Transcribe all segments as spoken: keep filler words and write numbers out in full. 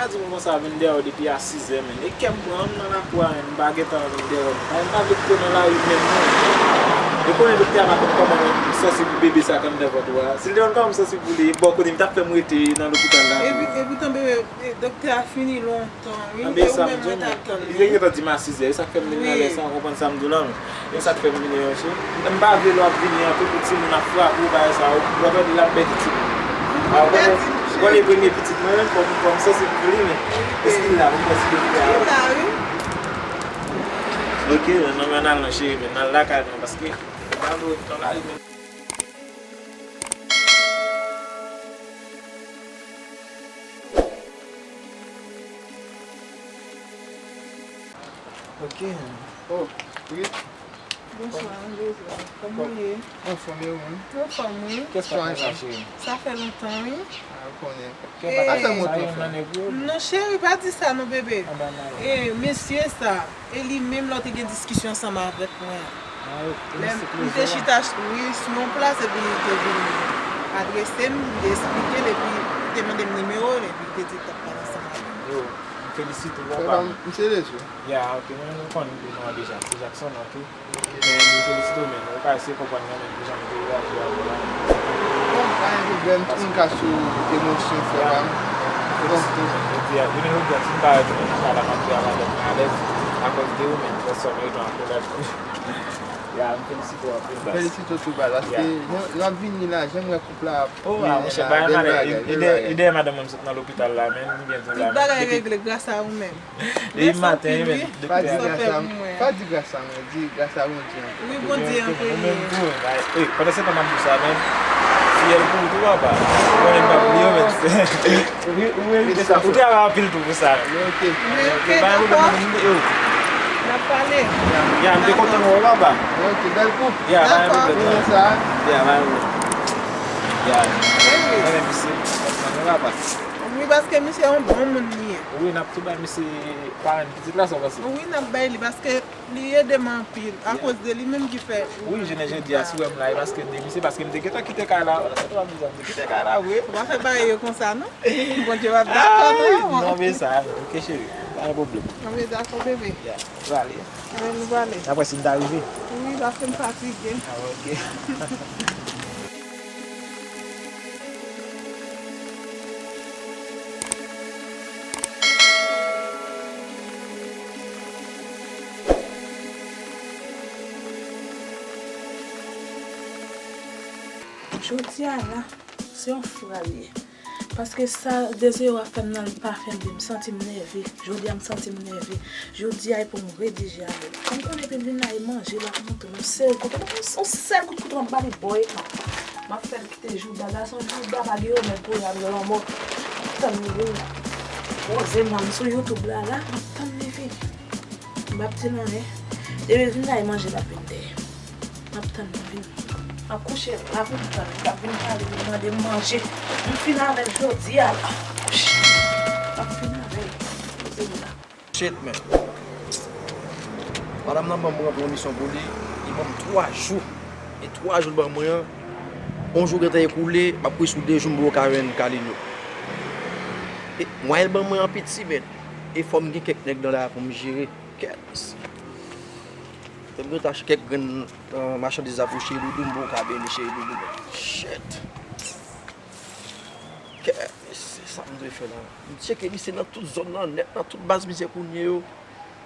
Timoun konsa vin dèyè w depi a sizè, men. E kè m pran, m nan lakou a, men m pa gentan vin dèyè w. M pa, m pa vle kite w nan lari menm, non. E konnen doktè a pa konn kòman m sòsi pou bebe sa k anndan vant ou a. Si l te konn kòman m sòsi pou li, bò kote m t ap fè m rete nan lopital la. Epi, epoutan, bebe, e, doktè a fini lontan, wi. Anben, e ou sa m menm di w, mwen t ap tann li. Li te gentan di m a sizè, e sa k fè m vin nan lè sa, w konprann sa m di w la, non. E sa k fè m vini, mesye. M pa vle lè w ap vini anpil pou timoun ap frape w, bagay sa yo. W ap wè l ap pèdi timoun. A, w konnen, w konnen premye pitit mwen menm, fò m, fò m sanse pou li, men. Èske l la? Mwen panse ke li la. Li la, wi. Ok, men, non, men, n al non, cheri, men, n al lakay nou, paske m pa vle w nan lari, men. Ok. Oh, wi. Bonswa, André. Kòman w ye? Anfòm, e ou menm? Anfòm, wi. Kiyès k ap pale la, cheri? Sa fè lontan, wi. Ah, ou konnen. Kè pa sa yon nan nèg yo? Non, cheri, pa di sa, non, bebe. E, mesye sa, e li menm lè w te gen diskisyon ansanm avèk mwen an. Lè m te chita, wi, sou yon plas, epi li te vin adrese m, li te esplike l, epi li te mande m nimewo l, epi li te di l t ap pale ansanm avè m. Yo, m felisite w, papa. M se Lejou. Ya, ok, mwen, nou konn non an deja, se Jackson, ok? Men, m felisite w, men, ou ka eseye konprann mwen, men, pou jan m te reyaji avè w la. Bon, pa gen pwoblèm, tout moun ka sou emosyon, frè pa m. Donk, jodi a, jounen jodi a, si m pa retounen chita la, m ap di a madanm mwen alèz, akòz de ou menm, pèsòn yo tou an kolè. Ya, m felisite w anpil, baz. Felisite w tou, baz, paske jan, jan w ap vini la, jan m wè koup la ap mennen la, bèl bagay, bèl bagay. E dèyè madanm mwen m sot nan lopital la, men, m byen di w la, men. Tout bagay regle gras a ou menm. Depi maten, men, doktè a. Pa di gras a mwen, pa di gras a mwen, di gras a Bondye ankò. Wi, Bondye ankò. Ou menm tou, bay, wi, pandan se tan m ap di w sa, men, fiyèl pou ou tou, papa. Ou konnen m p ap bliye w, men. Ou, ou merite sa. Ou travay anpil tou pou sa. Ok. Wi, ok, dakò. N ap pale. Ya, m te kontan wè w, papa. Ok, bèl kou. Ya, pa gen pwoblèm. Dakò. Ya, pa gen pwoblèm. Ya. Mwen renmen misye. Kontan wè w, papa. Wi, paske misye yon bon moun li ye. Wi, n ap tou bay misye parèn pitit la, sa w panse? Wi, n ap bay li, paske li ede m anpil. Akoz de li menm ki fè. Wi, jounen jodi a, si w wè m la, e paske de misye, paske m te gentan kite kay la. Ou pa fè bagay yo konsa, non? Bondye p ap dakò, non. Non, men sa, ok, cheri. Pa gen pwoblèm. Non, men dakò, bebe. Ya, nou prale. Anben, nou prale. Apre, si m ta rive. Wi, paske m fatige. Ah, ok. Jodi a la, se yon fra li ye. Paske sa Dezire ap fè m nan, li pa fè m byen, m santi m nève. Jodi a, m santi m nève. Jodi a, e pou m redije avè l. Kòm konnen epi l vin la, e manje l ap montre m. M sere kote, m pran yon sèl kout kouto, m ap ba li bò etan. M ap fè l kite Jouda. Gason Jouda pa gen remèd pou li apre lanmò. M ap tann li vini. Poze m la, m sou YouTube la, la, m ap tann li vini. M p ap di l anyen. Depi l vin la, e manje l ap vin dèyè. M ap tann li vini. M ap kouche la pou m tann li. L ap vin pale, vin mande m manje. M fin avè l jodi a la. M ap fin avè l. Poze m la. Shit, man. Madanm nan ban m ranpli yon misyon pou li. Li ban m twa jou. E twa jou l ban mwen an, yon jou gentan ekoule, m ap kouri sou de jou m poko ka jwenn Kalino. E mwayen l ban mwen an piti, man. E fò m gen kèk nèg nan la pou m jere. Kèt. Lè m gentan achte kèk grenn, euh, machandiz la pou Cheri Doudou, m poko ka beni Cheri Doudou, man. Shit. Kèt, mesye, sa m dwe fè la? M tcheke misye nan tout zòn nan nèt, nan tout baz misye kounye yo.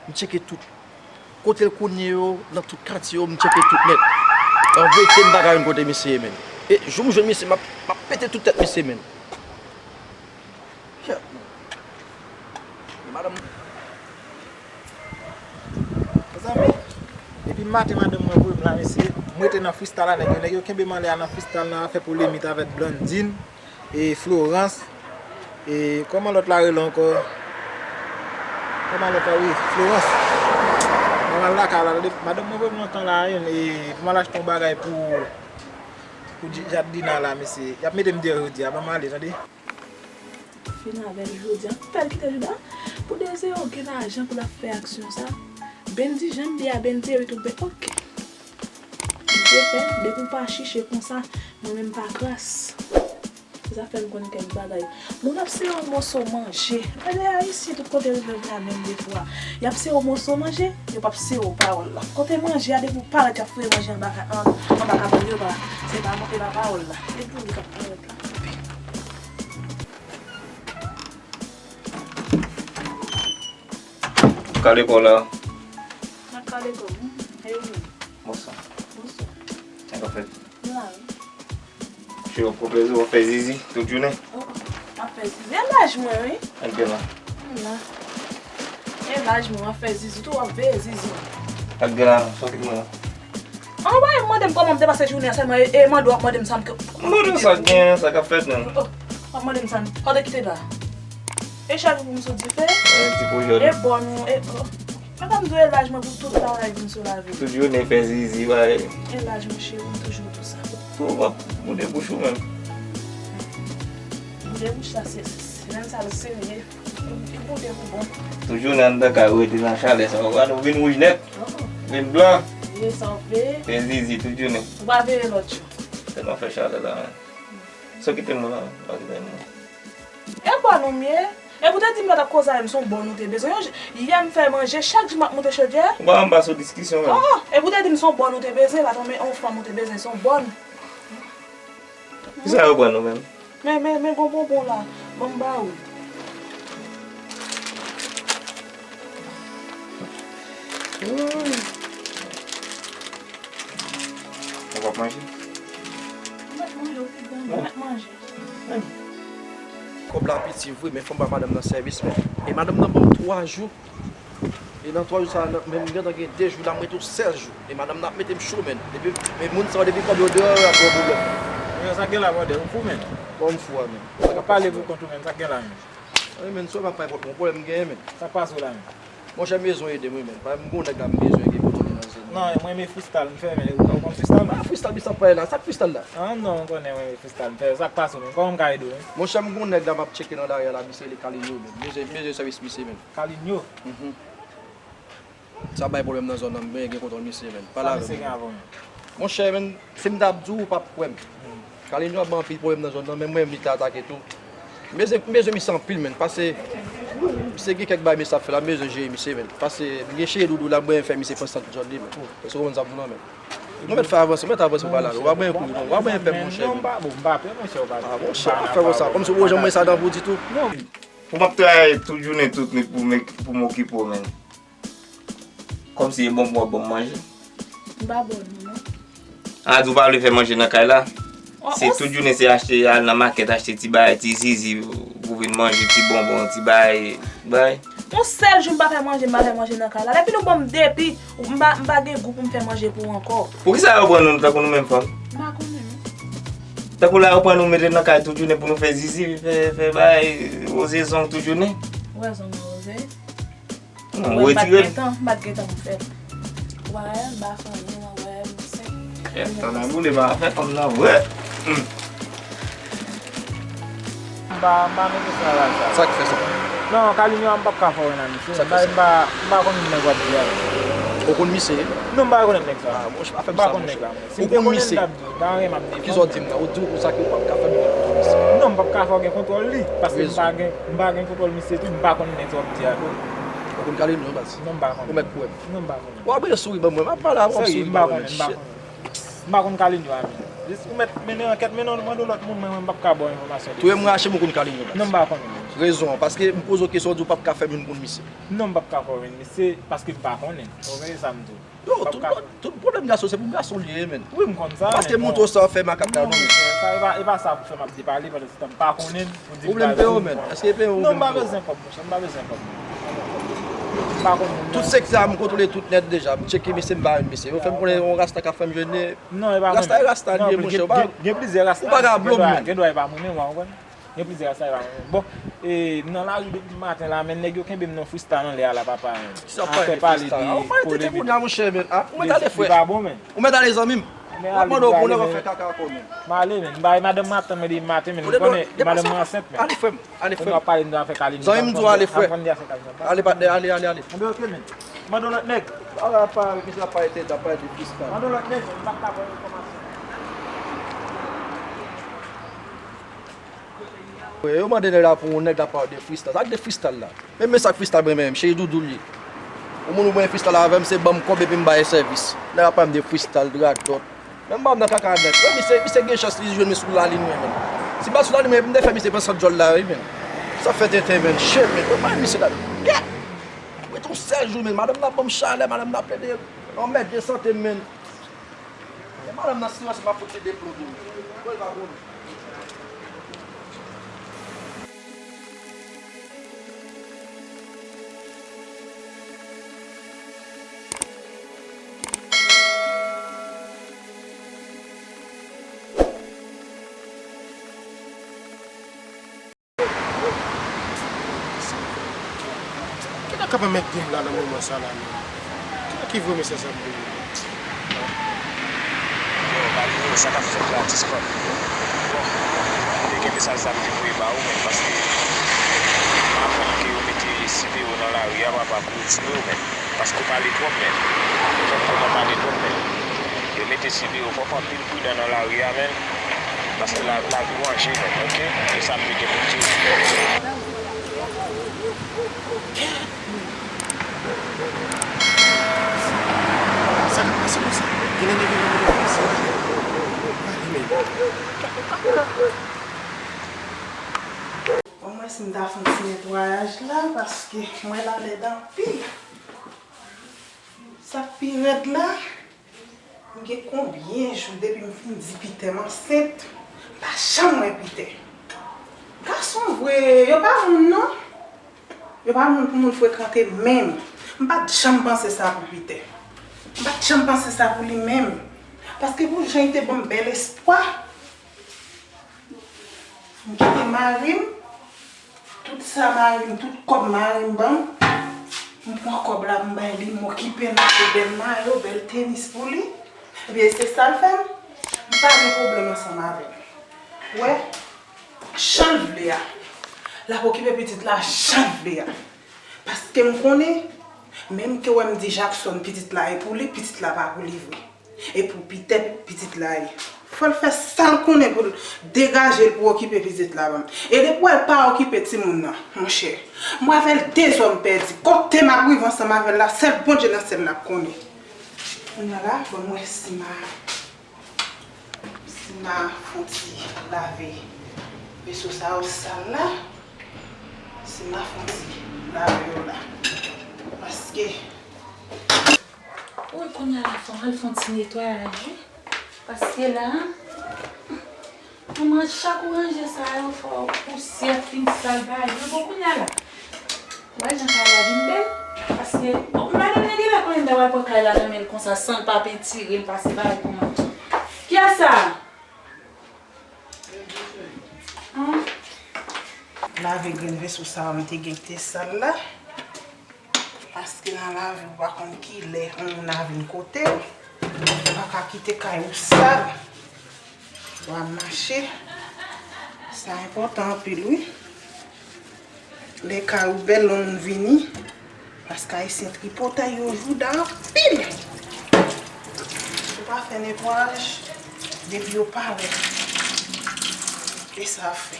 M tcheke tout kote l kounye yo, nan tout katye yo, m tcheke tout nèt. An verite, m pa ka jwenn kote misye ye, menm. E jou m jwenn misye, m ap, m ap pete tout tèt misye, menm. Kèt, man. Madanm. Mezanmi, depi maten madanm mwen voye m la, mesye, m rete nan freestyle avèk yo. Nèg yo kenbe m anlè a nan freestyle nan, ap fè polemik avèk Blandine e Florence. E kòman lòt la rele ankò? Kòman lòt la, wi, Florence. Mwen al lakay la, tande, madanm mwen voye m lontan la, e pou m al achte yon bagay pou, pou J-, Jadlina la, mesye. Y ap mete m deyò jodi a, ban m ale, tande. Fin avè l jodi a. Fè l kite Jouda. Pou Dezire gen lajan pou l ap fè aksyon sa. Bendy, jan m di a Bendy, wi, tout ben. Ok. Bondye fè, depi w pa chiche konsa, mwen menm pa kras. Zafè m konn kèk bagay. Moun ap sere w moso manje. Gade Ayisyen tout kote yo rive vin la menm defwa. Y ap sere w moso manje, yo p ap sere w pawòl la. Kote manje a depi w parèt y ap foure manje anba ka- an- anba kabann yo pa. Se pa e pa pawòl la. Depi w li k ap parèt la. Kale kò la. Nan kale kò m. E ou menm? Bonswa. Bonswa. Sa k ap fèt? M la wi. Cheri w ap pran plezi, w ap fè zizi tout jounen. Oh, oh. M ap fè zizi. E laj mwen wi. Ak gen la. M la. E laj mwen, w ap fè zizi tou, w ap veye zizi. Ak gen la, sa w kite mwen la. An, w pa mande m kòman m te pase jounen an sèlman, e, e mande w ap mande m sa m k- Mande w sa k gen, sa k ap fèt menm. Oh, w ap mande m sa m, sa w te kite la. E chak jou pou m sou dife. E ti pwojè. E bòn ou, e, oh. Mwen pa m dwe laj mwen pou tout bagay vin sou lavi. Tout jounen fè zizi, bay. E laj mwen cheri, m toujou di sa. Tou w ap boude bouch ou menm. Boude bouch la, se, se, se menm sa l serye. Li boude pou bon. Tout jounen anndan kay ou rete nan chalè sa. Ou gade ou vin wouj nèt. Oh. Vin blan. Ye sa w veye. Fè zizi tout jounen. Ou pa veye lòt jou. Tèlman fè chalè la, men. Sa w kite mwen la, pa kite mwen. E bòn ou m ye? Epi w te di m lè w t ap koze avè m se yon bòn ou te bezwen. Yon j- yè m fè manje, chak jou m ap moute chodyè. Ou pa anba sou diskisyon menm. Oh, epi w te di m se yon bòn ou te bezwen, pa t yon men- yon fanm ou te bezwen, se yon bòn. Kisa yo pran nou menm? Men, men, men gon bonbon la. Ban m ba ou. Woy. Ou p ap manje? M p ap manje, ou pi gran, m p ap manje. Kòb la piti vre, men fò m ba madanm nan sèvis, men. E madanm nan ban m twa jou. E nan twa jou sa a, nan, men m gentan gen de jou la, m rete sèz jou. E madanm nan ap mete m cho, men. Depi, men moun sa yo, depi kòb yo deyò, y ap gen pwoblèm. Yo, sa k gen la, brother? Ou fou, men? Bon, m fou a, men. Ou pale pou kont ou, men. Sa k gen la, men? Wi, men, sou m ap pale pou kont mwen, pwoblèm m genyen, men. Sa k pase w la, men? Monchè, m bezwen ede m wi, men. Paske m gon nèg la m bezwen gen kontwole nan zòn nan. Non, mwen men freestyle m fè, men ou konn freestyle, men. Ah, freestyle, misye ap pale la. Sa k freestyle la? Ah, non, m konnen mwen men freestyle m fè. Sa k pase w, men? Kòman m ka ede w, men? Monchè, m gon nèg la m ap tcheke nan lari a la, misye rele Kalinyo, men. M bezwen, m bezwen sèvis misye, men. Kalinyo? Mhm. Sa bay pwoblèm nan zòn nan, m bezwen gen kontwòl misye, men. Pale avè m. Sa misye gen avè w, men? Monchè, men, si m ta ap di w, ou p ap kwè m. Hmm. Kalinyo ap ban anpil pwoblèm nan zòn nan, men mwen, m li te atake tou. M bezwen, m bezwen misye anpil, men, paske misye gen kèk bagay misye ap fè la, m bezwen jere misye, men. Paske m gen cheri Doudou la, m bezwen fè misye pran sant zòn li, men. Èske w konprann sa m di w lan, men? Nou mèt fè avanse, mèt avanse, ou pa la, ou pa ban kou, non, ou pa ban pè, monchè, men. Non, m pa, bon, m pa pè, monchè, ou pa. Ah, monchè, pa fè konsa, kòmsi ou pa janm wè sa nan pou ditou. Pou m ap travay tout jounen, tout nwit pou m, pou m okipe w, men. Kòmsi e bonbon w ap ban m manje. M pa bòn ou, non. A, di w pa vle fè manje nan kay la? Se tout jounen se achte, al nan makèt achte ti bagay, ti zizi pou vin manje, ti bonbon, ti bagay, bagay. Yon sèl jou m pa fè manje, m pa fè manje nan kay la. Depi nou ban m depi, m pa, m pa gen gou pou m fè manje pou ou ankò. Poukisa yo pran nou tankou nou menm fanm? M pa konnen, non. Tankou la yo pran nou mete nan kay tout jounen pou nou fè zizi, fè, fè bagay, woze zong tout jounen. Ou wè zong mwen woze? Non, ou retire l. M pa t gen tan, m pa t gen tan pou fè l. Ou pa wè, m pa fè anyen, mwen wè, m sèk. Kèt, tan nan boule, m pa fè fanm nan vre. Hmm. M pa, m pa mete sa la, sa. Sa k fè sa? Non, Kalinyo a, m p ap ka fè w nan misye. Sa k fè sa? M pa, m pa, m pa konn nèg w ap di a. Ou konn misye? Non, m pa rekonèt nèg sa. Ah, monchè, pa fè m sa, monchè. M pa konn nèg la. Si m te konnen, m t ap di w, m pa renmen ap defann. Kisa w di m la? Ou di w sa ke ou p ap ka fè m gen kontwòl misye? Non, m p ap ka fè w gen kontwòl li. Paske m pa gen, m pa gen kontwòl misye tou, m pa konn nèg sa w ap di a tou. Ou konn Kalinyo, baz? Non, m pa konnen. Ou mèt kwè m. Non, m pa konnen. W ap rele souri ban mwen, m ap pale avè w, w ap souri ban mwen, shit. Serye, m pa konnen, m pa konnen. M pa konn Kalinyo a menm. Jis ou mèt mennen ankèt, mennen yon, mande yon lòt moun, mwen, mwen m p ap ka ba w enfòmasyon de misye. Touye m rache m ou konn Kalinyo, baz. Non, m pa konnen. Rezon an, paske m poze w kesyon, w di w p ap ka fè m jwenn konn misye. Non, m p ap ka fè w jwenn misye, paske m pa konnen. Ou konprann sa m di w? Yo, tout, tout pwoblèm gason se pou gason li ye, men. Wi, m konn sa, men bon. Paske m montre w sa w fè makak la, non, men. Non, monchè, sa, e pa, e pa sa pou fè m ap depale pandan se tan m pa konnen pou di m pral di w. Pwoblèm peye w, men. Èske yo peye w? Non, m pa bezwen kòb, monchè, m pa bezwen kòb. M pa konn moun nan. Tout sektè a, m kontwole tout nèt deja. M tcheke misye, m pa jwenn misye. Yo fè m konnen yon rasta k ap fè m jwenn li. Non, e pa mwen menm. Rasta e rasta li ye, monchè. Gen, gen, gen plizyè rasta. Ou pa ka blo m, men. Gen dwa e pa mwen menm, w konprann? Gen plizyè sa yo. Bon, e, nan lari depi maten la, men nèg yo kenbe m nan freestyle anlè a la, papa, men. Sa pale de freestyle. Ou pale tete kounye a, monchè, men. Ah, ou mèt ale, frè. Li pa bon, men. Ou mèt ale, zanmi m. W ap mande w pou nèg w ap fè kaka ankò, men. M ale, men. M bay madanm m ap tann mwen depi maten, men. Ou konnen madanm mwen ansent, men. Ale, frè m. Ale, frè m. Kounye a w ap pale m de afè Kalinyo. Zanmi m di w ale, frè. Ale, patnè, ale, ale, ale. Anben, oke, men. Mande yon lòt nèg. Ala pa, misye ap pale tete, ap pale de freestyle. Mande yon lòt nèg, men. M pa t ka pran enfòmasyon. Yo mande nèg la pou yon nèg la pale de freestyle. Sa k de freestyle la? Men, men sa k freestyle mwen menm, cheri doudou l ye. Yon moun ou mwen freestyle avè m, se ban m kòb epi m ba l sèvis. Nèg la pale m de freestyle, radòt. Men m pa nan kaka nèt. Wi, misye, misye gen chans li jwenn mwen sou lalin mwen menm. Si m pa t sou lalin mwen, m te fè misye pran sant djòl la, wi, menm. Sa fè tenten, menm. Shit, menm. Mwen pa misye la. Gèt! Mwen tou sèl jou, menm. Madanm nan ban m chalè, madanm nan plede anmède sante m, menm. E madanm nan silans, m ap fout li de plo tou. Bon, l pa bon. Kilè k ap anmède m la nan moman sa la menm? Kilè ki voye mesaj sa pou mwen? Yo, Mario, sa k ap fèt la, Discord? Bon, m te gen mesaj sa m te voye ba ou, men paske m aprann ke yo mete Sidero nan lari a, papa, pou retire w, men. Paske w pale twòp, men. Ou fè m konnen w pale twòp, men. Yo mete Sidero, fò w fè anpil pridan nan lari a, men. Paske la, lavi w an je, men, oke? E sa m te gen pou m di w. Sa k ap pase konsa? Gen nèg ki vin nan mouvman sa. Pale, men. Bon, mwen si m ta fè yon ti netwayaj la, paske mwen la lèd anpil. Sa k pi rèd la, m gen konbyen jou depi m fin di Pitè m ansent, m pa janm wè Pitè. Gason vre, yo pa moun non. Yo pa moun pou moun frekante menm. M pa t janm panse sa pou Pitè. M pa t janm panse sa pou li menm. Paske pou jan li te ban m bèl espwa, m kite mari m, tout sa mari m, tout kòb mari m ban m, m pran kòb la, m bay li, m okipe l, m achte bèl mayo, bèl tenis pou li. Ebyen, se sa l fè m. M pa gen pwoblèm ansanm avè l. Ou wè, jan l vle a. L ap okipe pitit la jan l vle a. Paske m konnen, menm ke w wè m di Jackson pitit la e pou li, pitit la pa pou li vre. E pou Pitè, pitit la ye. Fò l fè sa l konnen pou l degaje l pou okipe pitit la ban m. E depi w wè l pa okipe timoun nan, monchè, mwen avè l de zòn pèdi. Kote m ap rive ansanm avè l la, sèl Bondye nan syèl la konnen. Kounye a la, ban m wè si m a, si m a fon ti lave veso sa yo sal la. Si m a fon ti lave yo la. Paske Wi, kounye a la fò m al fè yon ti netwayaj, wi. Paske la, manman, chak ou ranje sa yo, fò pousyè fin sal bagay yo. Bon, kounye a la, ou wè jan kay la vin bèl? Paske, bon, madanm nan genlè konnen m ta pral pran kay la nan men l konsa, san l pa pentire l, pase bagay pou mwen. Kiyès sa? Lave grenn veso sa a m te gen k te sal la. Paske nan lavi ou pa konn kilè yon moun a vin kote w. Ou pa ka kite kay ou sal. W a mache. Sa enpòtan anpil wi. Lè kay ou bèl, lè yon moun vini, paske ayisyen tripotay, yo jouda anpil. Si w pa fè netwayaj, depi yo parèt, e sa fè.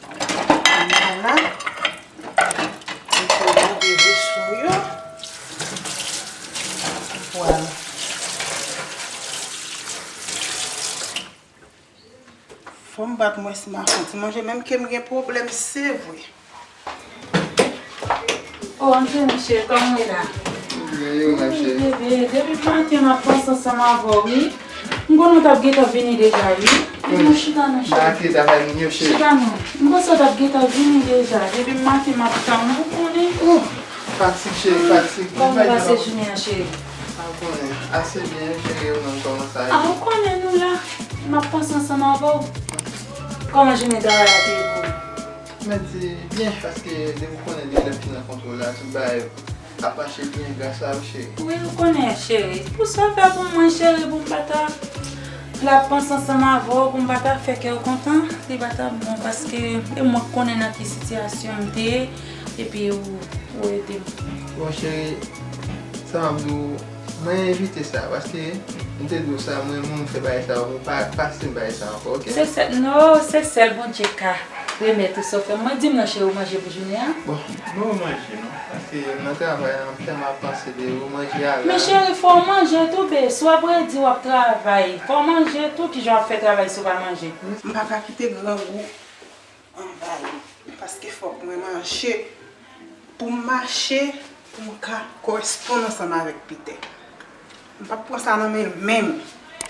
Kounye a la, m tou lave veso yo. Ou pral Fò m bat mwen si m a fè yon ti manje, menm ke m gen pwoblèm, se vre. O, antre, monchè, kòman w ye la? Byen, e ou menm, cheri? Bebe, depi maten m ap panse ansanm avè w, wi. M konnen w t ap gentan vini deja, wi. Epi nou chita non, cheri. Chita non. M panse w t ap gentan vini deja. Depi maten m ap tann ou, ou konnen. Fatig, cheri, fatig. Kòman w pase jounen an, cheri? A, ou konnen. Ase byen, cheri, ou menm, kòman sa ye? A, ou konnen nou la. M ap panse ansanm avè w. Kòman jounen travay la te ye pou ou? Mèsi, byen, paske depi w konnen depi lè m fin rankontre w la, tout bagay ap mache byen gras a ou, cheri. Wi, ou konnen, cheri. Pou sa w fè pou mwen, cheri, pou m pa ta la panse ansanm avè w, pou m pa ta fè kè w kontan, li pa ta bon, paske e mwen k konnen nan ki sitiyasyon m te ye, epi ou, ou ede m. Bon, cheri, sa m ap di w, mwen evite sa, paske m te di w sa, mwen, mwen, m fè bagay sa yo, mwen pa, pa simen bagay sa ankò, oke? Se sèl, no, se sèl Bondye ka. Remèt ou sa w fè m. Mwen, di m non, cheri, ou manje pou jounen an? Bon, mwen manje non. Paske nan travay la, m tèlman ap panse de ou, manje a la. Men cheri, fò w manje tou, bebe. Si w ap redi w ap travay, fò w manje tou. Kijan w ap fè travay si w pa manje? M pa ka kite grangou anvayi m, paske fòk mwen manje pou m mache, pou m ka koresponn ansanm avèk Pitè. M p ap pran sa nan men l menm.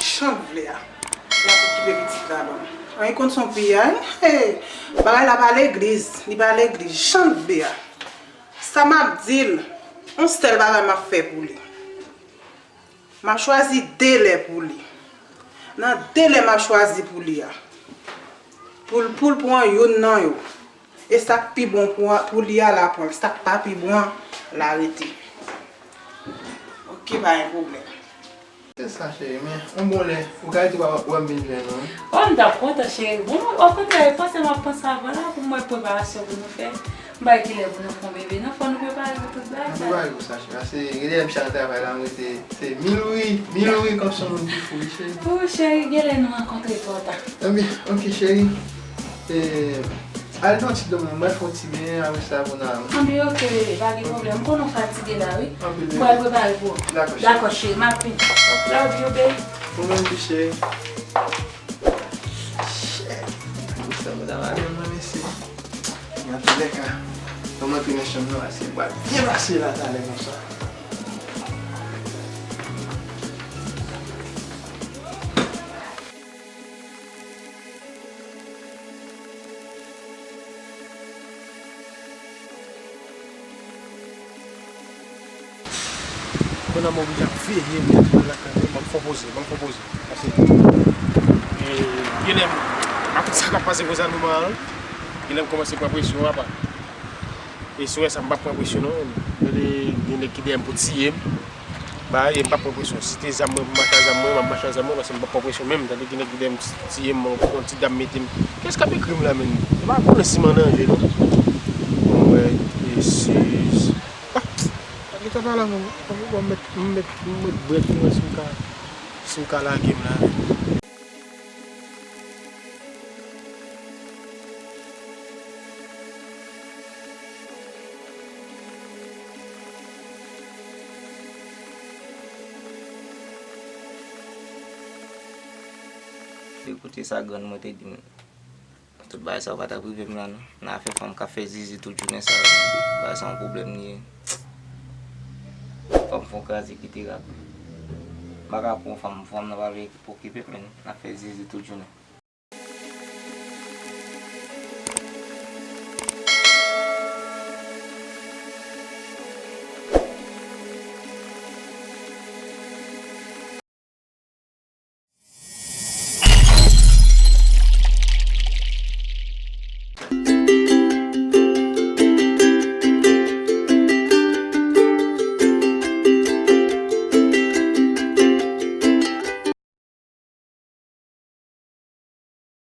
Jan l vle a, l ap okipe pitit la ban m. An, li konn se yon piyay. Hey! Bagay la pa legliz, li pa legliz. Jan l vle a. Sa m ap di l, yon sèl bagay m ap fè pou li. M ap chwazi de lè pou li. Nan de lè m ap chwazi pou li a, pou l, pou l pran youn nan yo. E sa k pi bon pou, pou li a, l a pran l. Sa k pa pi bon an, l a rete. Oke, pa gen pwoblèm. Se sa, cheri, men yon bon lè, ou ka rete w a, w a vin jwenn ou, wi. Oh, m t ap kontan, cheri. Bon, okontrè, panse m ap panse avan la pou m wè preparasyon pou nou fè. M pa wè kilè pou nou fè yon bebe, non, fò nou prepare pou tout bagay. Nou prepare pou sa, cheri. Paske gen lè m chak nan travay la, m rete, se mil wi, mil wi, kòmsi yon moun ki fou, wi, cheri. Oh, cheri, gen lè nou rankontre twò ta. Ebyen, oke, cheri. E, al nan ti dòmi, mwen fè yon ti benyen, apre sa, pou n al. Anben, oke, bebe, pa gen pwoblèm. M konnen w fatige la, wi. Anpil, bebe. M pral prepare pou ou. Dakò, cheri. Dakò, cheri, m ap vini. Oke. Love you, babe. Ou menm tou, cheri. Shit. Sa mwen ta pale, mwen, mesye. Nan toulèka, lè mwen antre nan chanm nan, se pral byen pase la talè konsa. Kounye a m oblije ap veye m, m ap fè poze, m ap fè poze. Paske, e, gen lè m, akoz sa k ap pase konsa nòmal, gen lè m kòmanse pran presyon apa. E si w wè sa, m p ap pran presyon non. Gen de, gen nèg ki dèyè m pou tiye m. Ba, e m p ap pran presyon. Si te zam mwen pou mache ak zam mwen, m ap mache ak zam mwen, paske m p ap pran presyon menm. Tande gen nèg ki dèyè m ti-, tiye m, yon ti dam mete m. Kiyès k ap ekri m la menm? Yo pa konnen si m an danje non. Bon, wè, e sis. Ah! Pa gen tan pale ankò non. Bon, m met, m met, m met brèt pou mwen si m ka, si m ka lage m la. Ekoute sa grann mwen te di m. Tout bagay sa yo pa t ap rive m la non. Nan afè fanm k ap fè zizi tout jounen sa yo. Bagay sa yon pwoblèm li ye. Fò m fè yon kraze kite rad. M pa ka pran yon fanm, fanm nan pa vle okipe m, men n ap fè zizi tout jounen.